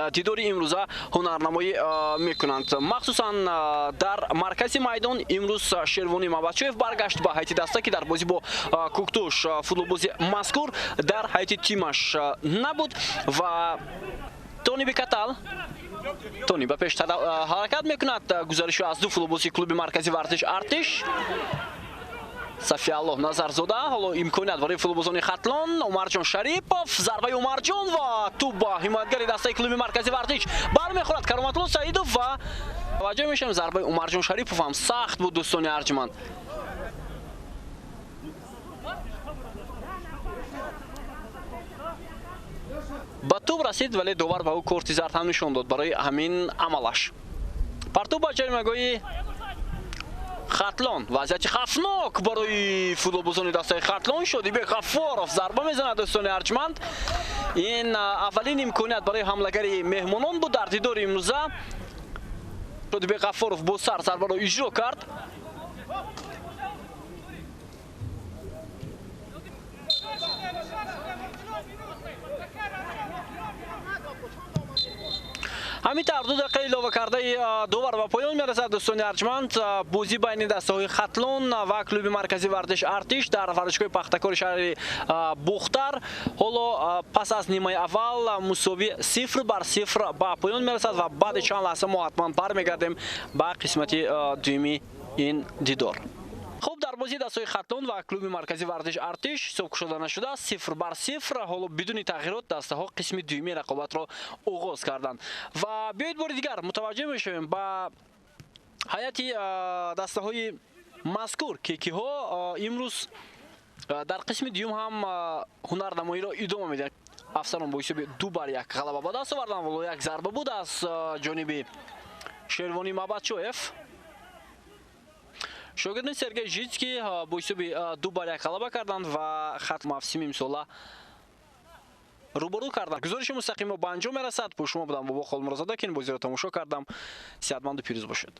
Дидори имрӯза ҳунарнамоӣ мекунанд. Махсусан дар маркази майдон имрӯз Шервонӣ Мабатшоев баргашт ба ҳайати даста, ки дар бозӣ бо Куктуш футболбози мазкур дар ҳайати тимаш набуд. Ва Тони Бекатал, Тони ба пеш ҳаракат мекунад. Гузариши аз ду футболбози клуби маркази варзиш Артиш. Сафиаллоҳ Назарзода, ҳоло имконият барои футболбозони Хатлон. Умарҷон Шарипов, зарбаи Умарҷон ва тӯб ба ҳимоятгари дастаи клуби маркази варзиш бармехӯрад. Кароматулло Саидов ва таваҷҷӯҳ мешавем, зарбаи Умарҷон Шарипов ҳам сахт буд, дӯстони арҷманд. Ба тӯб расид, вале довар ба ӯ корти зард ҳам нишон дод барои ҳамин амалаш. Партоб ба ҷаримагоҳи Хатлон. Вазъияти хавфнок барои футболбозони дастаи Хатлон. Шодибек Ғаффоров зарба мезанад, дӯстони арҷманд. Ин аввалин имконият барои ҳамлагари меҳмонон буд дар дидори имрӯза. Шодибек Ғаффоров бо сар зарбаро иҷро кард. Ҳамин тавр 2 дақиқа илова кардаи довар ба поён мерасад, дӯстони арҷманд. Бозӣ байни дастаҳои Хатлон ва клуби маркази варзиш Артиш дар варзишгоҳи Пахтакори шаҳри Бухтар ҳоло пас аз нимаи аввал мусовӣ 0-0 ба поён мерасад ва баъди чанд лаҳза мо ҳатман бармегардем ба қисмати дуюми ин дидор. Хуб, дар бозии дастаҳои Хатлон ва клуби маркази варзиш Артиш ҳисоб кушода нашуда, 0-0. Ҳоло бидуни тағйирот дастаҳо қисми дуюми рақобатро оғоз карданд. Ва биёед бори дигар мутаваҷҷеҳ мешавем ба ҳайати дастаҳои мазкур, ки киҳо имрӯз дар қисми дуюм ҳам ҳунарнамоиро идома медиҳанд. Афсарон бо ҳисоби 2-1 ғалаба ба даст оварданд. Вало як зарба буд аз ҷониби Шервонӣ Мабатшоев. Шогирдони Сергей Житский бо ҳисоби 2-1 ғалаба карданд ва хат мавсими имсола рӯбарӯ карданд. Гузориши мустақимо ба анҷом мерасад. Бо шумо будам Бобо Холмурозода, ки ин бозиро тамошо кардам. Сеҳатманду пирӯз бошед.